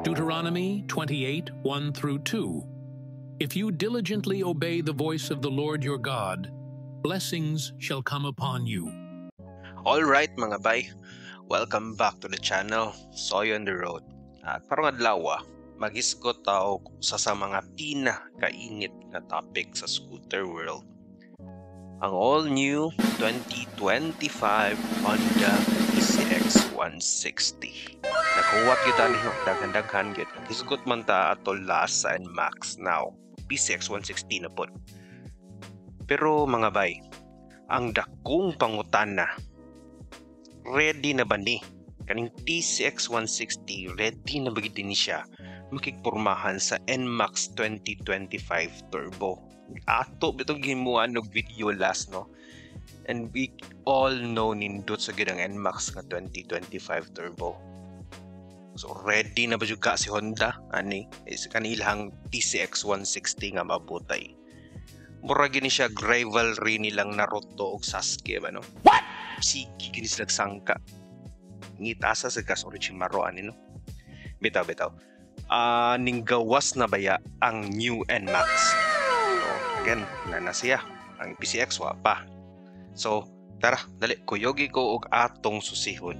Deuteronomy 28:1 through 2. If you diligently obey the voice of the Lord your God, blessings shall come upon you. Alright, mga bay, welcome back to the channel, Soy on the Road. At karong adlaw, maghisgot ta og usa sa mga pinakainit nga topic sa scooter world. Ang all-new 2025 Honda PCX 160. Naghuwat gyud ani, no, daghan-daghan gyud. Naghisgot man ta ato last sa NMAX, now PCX 160 na pod. Pero mga bay, ang dakong pangutana, ready na ba ni? Kaning PCX 160, ready na ba gid ni siya makigpormahan sa NMAX 2025 Turbo? Ato bitong gihimuan og video last, no? And we all know nindot sa gid ang NMAX nga 2025 Turbo. So ready na ba jud ka si Honda ani is kanilang PCX 160 nga mabutay? Mura gini siya rivalry nilang Naruto og Sasuke ba, no? What? Sige gini sila sangka. Ngitasa sa gas Orochimaru ani, no? Bitaw bitaw. Ning gawas na baya ang new NMAX? So again, na na siya. Ang PCX wa pa. So tara, dali kuyogi ko og atong susihon.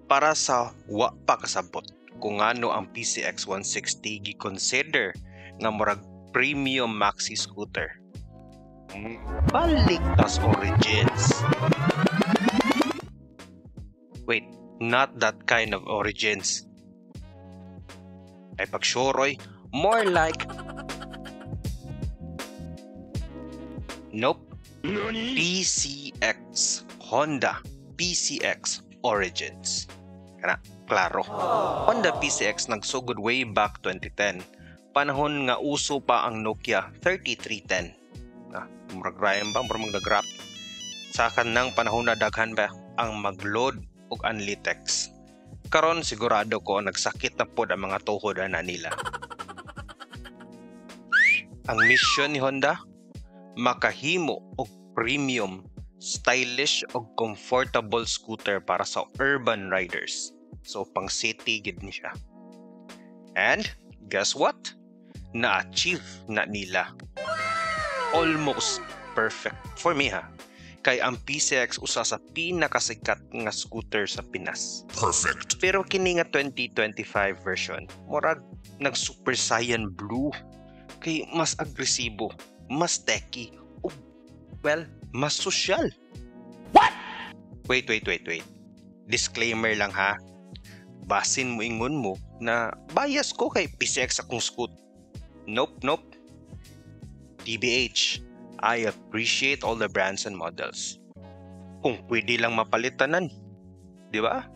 Para sa wa pa kasabot kung ano ang PCX 160 gi-consider nga murag premium maxi scooter. Balik tas origins. Wait, not that kind of origins. Ay pagsuroy, more like. Nope. PCX Honda PCX Origins. Kana, klaro. Honda PCX nagsugod way back 2010. Panahon nga uso pa ang Nokia 3310. Murag rhyme ba, murag mag-rap. Sa kanang panahon na daghan ba ang magload og Unlitex. Karon sigurado ko nagsakit na pod ang mga tuhod ana nila. Ang mission ni Honda, makahimo og premium, stylish og comfortable scooter para sa urban riders. So pang city gid ni siya. And guess what? Na-achieve na nila. Almost perfect for me ha. Kay ang PCX usa sa pinakasikat nga scooter sa Pinas. Perfect. Pero kini nga 2025 version, murag nag Super Saiyan Blue. Kay mas agresibo, mas techy, ug well, mas sosyal. What? Wait, wait, wait, wait. Disclaimer lang ha. Basin mo ingon mo na bias ko kay PCX akong scoot. Nope, nope. TBH, I appreciate all the brands and models. Kung pwede lang mapalitanan, di ba?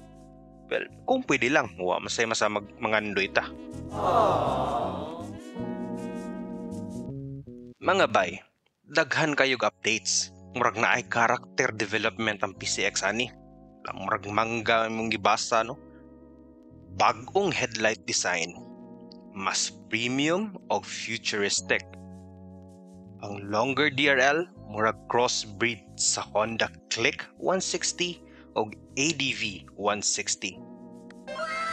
Well, kung pwede lang, wa masay masa mangandoy ta. Mga bay, daghan kayog updates. Murag naay character development ang PCX ani. Murag manga imong gibasa, no? Bag-ong headlight design. Mas premium og futuristic. Ang longer DRL, murag crossbreed sa Honda Click 160 og ADV 160.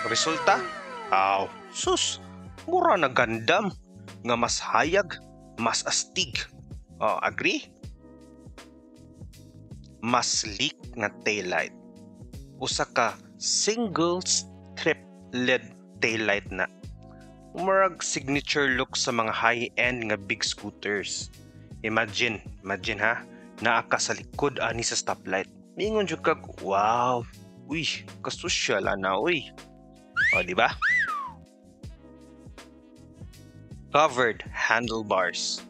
Resulta? Aw, sus, mura na Gundam nga mas hayag, mas astig. Oh, agree? Mas sleek nga taillight. Usa ka single strip LED taillight na. Murag signature look sa mga high-end nga big scooters. Imagine, imagine ha, naa ka sa likod ani sa stoplight. Mingon jud kag, "Wow, uy, kasosyal ana uy." O, di ba? Covered handlebars.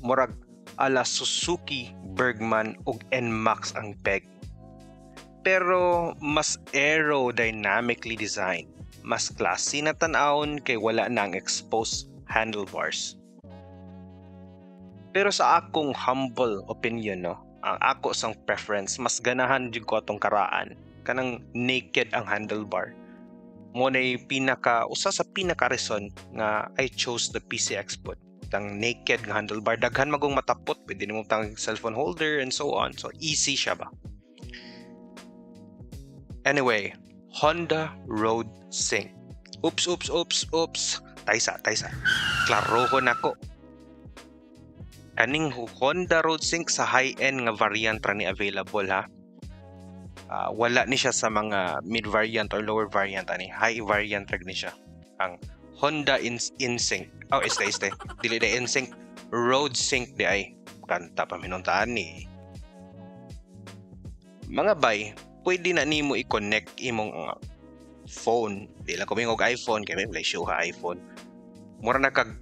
Murag ala Suzuki Burgman ug NMAX ang peg. Pero mas aerodynamically designed. Mas classy na tan-awon kay wala na ang exposed handlebars. Pero sa akong humble opinion, no, ang ako sang preference, mas ganahan jud ko atong karaan. Kanang naked ang handlebar. Mo na pinaka usa sa pinaka reason nga I chose the PCX pod. Tang naked nga handlebar, daghan magong matapot, pwede nimo tang cellphone holder and so on. So easy siya ba. Anyway, Honda Road Sync. Oops, oops, oops, oops. Taysa, taysa. Klarohon nako. Kaning Honda Road Sync sa high-end nga variant ra ni available ha. Wala ni siya sa mga mid variant or lower variant ani. High variant ra ni siya. Ang Honda InSync. Oh, este este. Dili da InSync, Road Sync di ay. Kanta pa minuntaan ni. Mga bay, pwede na nimo i-connect imong phone. Di lang kumingog iPhone kay may show ha iPhone. Mura na kag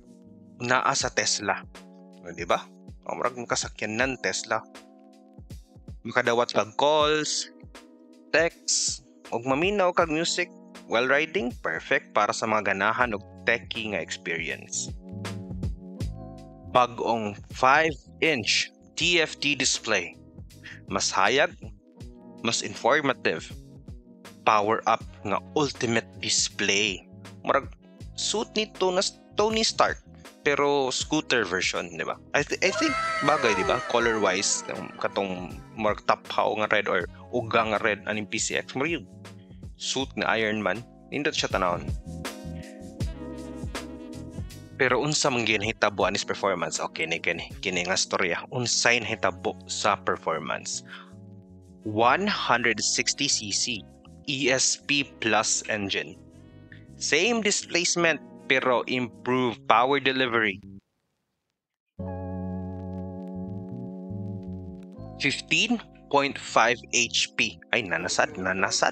naa sa Tesla. O, di ba? O, murag makasakyan ng Tesla. Makadawat kag calls, text, ug maminaw kag music while riding, perfect para sa mga ganahan og techie nga experience. Bag-ong 5-inch TFT display. Mas hayag, mas informative. Power up nga ultimate display. Murag suit nito na Tony Stark pero scooter version, di ba? I think bagay, di ba? Color wise, katong murag taphaw nga red or uga nga red aning PCX, murag yung suit ni Iron Man. Nindot siya tanawon. Pero unsa man gyud nahitabo anis performance? Okay, ni kini kini nga storya. Unsay nahitabo sa performance? 160 cc ESP Plus engine. Same displacement pero improved power delivery. 15.5 HP. Ay, nanasad, nanasad.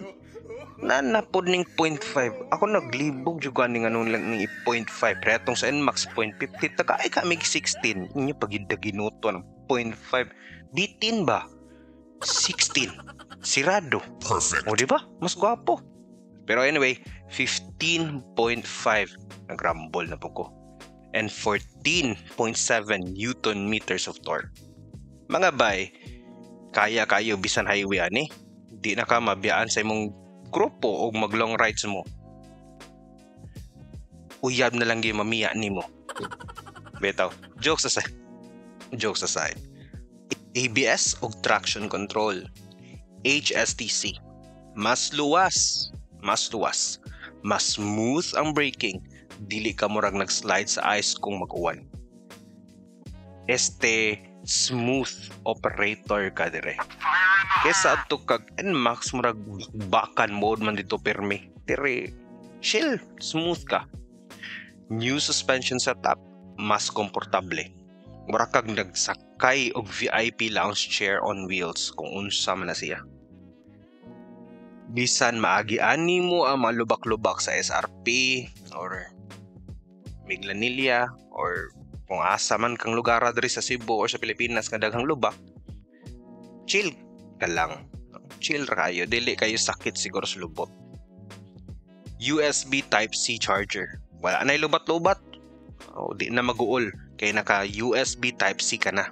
Nanapod ning 0.5. Ako naglibog jud ani nga lang ning 0.5. Pero atong sa NMAX 0.50. Taka ay kamig 16. Inyo pagid ginuto ng 0.5. Bitin ba? 16. Sirado. Perfect. O, di ba? Mas gwapo. Pero anyway, 15.5. Nagrumble na po ko. And 14.7 Newton meters of torque. Mga bay, kaya kayo bisan highway ani. Di na ka mabiyaan sa imong grupo o mag long rides mo. Uyab na lang gyud mamiya nimo. Bitaw, jokes aside. Jokes aside. ABS og traction control. HSTC. Mas luwas. Mas luwas. Mas smooth ang braking. Dili ka murag nag-slide sa ice kung mag-uwan. Este smooth operator ka dire. Kesa adto kag NMAX, murag bakan mode man dito pirmi. Dire chill, smooth ka. New suspension setup, mas komportable. Mura kag nagsakay og VIP lounge chair on wheels kung unsa man na siya. Bisan maagian nimo ang mga lubak-lubak sa SRP or Minglanilla or kung asa man kang lugar diri sa Cebu or sa Pilipinas nga daghang lubak, chill ka lang. Chill ra kayo, dili kayo sakit siguro sa lubot. USB Type-C charger. Wala na'y lubat-lubat. O, di na maguol kay naka USB Type-C ka na.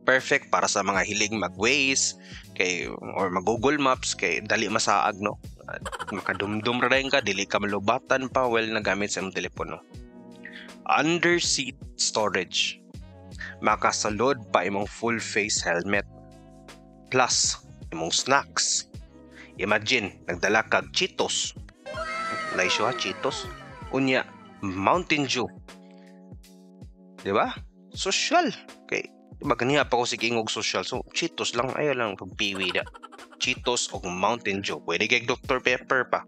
Perfect para sa mga hilig mag-Waze kay or mag-Google Maps kay dali masaag, no. At makadumdum ra dayon ka, dili ka malubatan pa while nagamit sa imong telepono. Under seat storage. Makasulod pa imong full face helmet. Plus imong snacks. Imagine nagdala kag Cheetos. Laisyo ha, Cheetos. Unya Mountain Dew. Di ba? Social. Kay diba ganiha pa ko sig ingog social. So Cheetos lang, ayaw lang pagpiwi da. Cheetos og Mountain Dew. Pwede kay Dr. Pepper pa.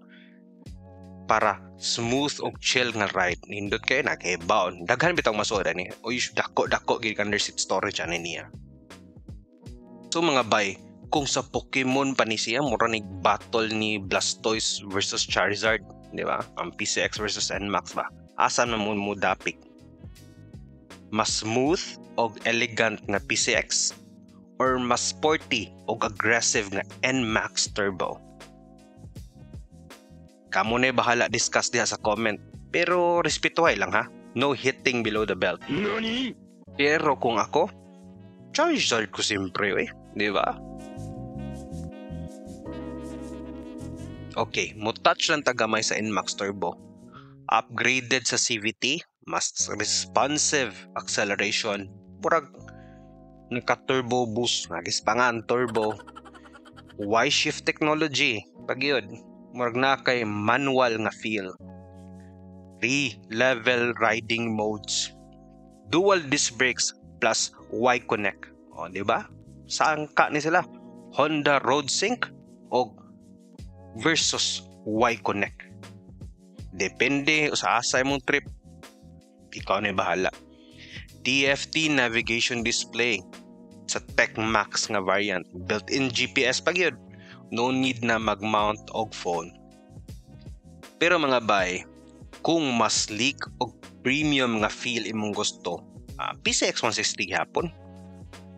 Para smooth og chill nga ride. Nindot kayo na kay baon. Daghan bitong masuod ani. Uy, dako dako gid under seat storage ani niya. So mga bay, kung sa Pokemon pa ni siya, mura ni battle ni Blastoise versus Charizard, di ba? Ang PCX versus NMAX ba? Asa na mo mo dapik? Mas smooth og elegant nga PCX or mas sporty og aggressive nga NMAX Turbo? Kamo na bahala discuss diha sa comment. Pero respetuhay lang ha. No hitting below the belt. NANI? Pero kung ako, Charizard ko siyempre eh. Di ba? Okay, mo-touch lang tagamay sa NMAX Turbo. Upgraded sa CVT, mas responsive acceleration. Murag naka-turbo boost, nagis pa nga ang turbo. Y-shift technology, pag yun. Murag na kay manual nga feel. Three level riding modes. Dual disc brakes plus Y-Connect. O, di ba? Saan ka ni sila? Honda Road Sync o versus Y-Connect. Depende sa asa imong trip. Ikaw na bahala. TFT navigation display sa Tech Max nga variant. Built-in GPS pa gyud. No need na mag-mount og phone. Pero mga bay, kung mas sleek og premium nga feel imong gusto, PCX 160 gihapon.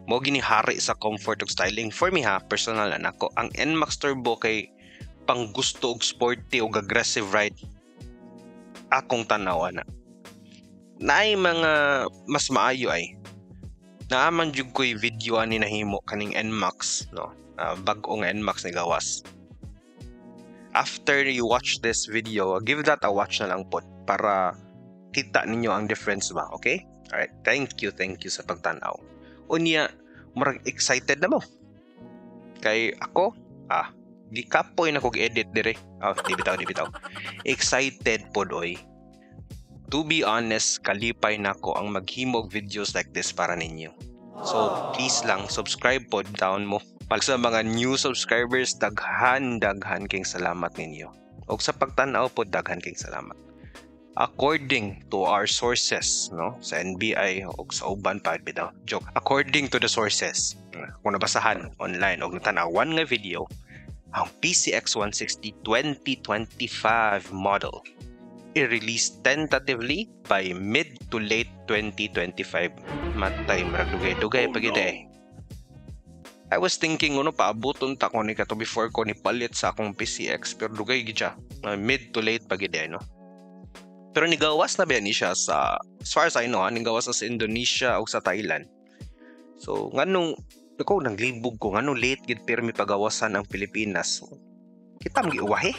Mao gyud ni hari sa comfort ug styling. For me ha, personal na nako. Ang NMAX Turbo kay pang gusto og sporty ug aggressive ride. Akong tanaw na. Naay mga mas maayo ay. Naaman jud ko'y video ani nahimo kaning NMAX, no? Bag-o nga NMAX ni gawas. After you watch this video, give that a watch na lang po para kita ninyo ang difference ba, okay? Alright, thank you sa pagtanaw. Unya, murag excited na mo. Kay ako, gikapoy na kog edit dire. Oh, di bitaw, di bitaw. Excited pod oy. To be honest, kalipay nako ang maghimog videos like this para ninyo. So, please lang, subscribe pod down mo. Pag sa mga new subscribers, daghan, daghan king salamat ninyo. Og sa pagtanaw pod, daghan king salamat. According to our sources, no, sa NBI o sa uban pa bitaw. Joke. According to the sources, kung nabasahan online og natanawan nga video, ang PCX 160 2025 model i-release tentatively by mid to late 2025. Matay, murag dugay-dugay pa gid eh. I was thinking ano paabuton ta ko ni kato before ko ni palit sa akong PCX, pero dugay gid siya. Mid to late pa gid eh, no. Pero nigawas na ba ni siya sa, as far as I know, ha, nigawas na sa Indonesia o sa Thailand. So nganong ako naglibog ko nganong late gid pirmi pagawasan ang Pilipinas. Kita man giuwahe.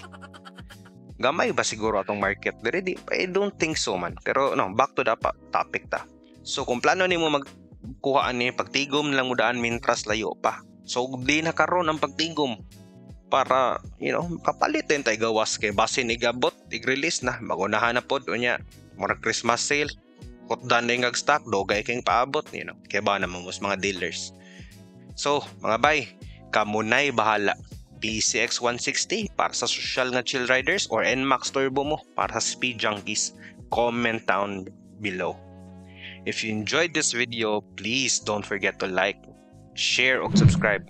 Gamay ba siguro atong market dire? Di, I don't think so man. Pero no, back to the topic ta. So kung plano nimo magkuha ani, pagtigom lang mo daan mintras layo pa. So di na karon ang pagtigom para kapalit din tay gawas kay basin igabot ig-release na magunahan na pod unya murag Christmas sale, hutdan na yung stock, dugay kayong paabot kay ba naman mos mga dealers. So mga bay, kamunay bahala. PCX 160 para sa social nga chill riders or NMAX Turbo mo para sa speed junkies? Comment down below. If you enjoyed this video, please don't forget to like, share ug subscribe.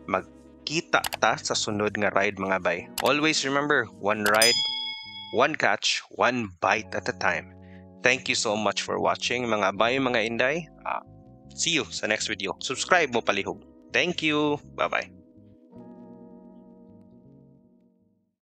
Magkita ta sa sunod nga ride, mga bay. Always remember, one ride, one catch, one bite at a time. Thank you so much for watching, mga bay, mga inday. See you sa next video. Subscribe mo palihog. Thank you. Bye-bye.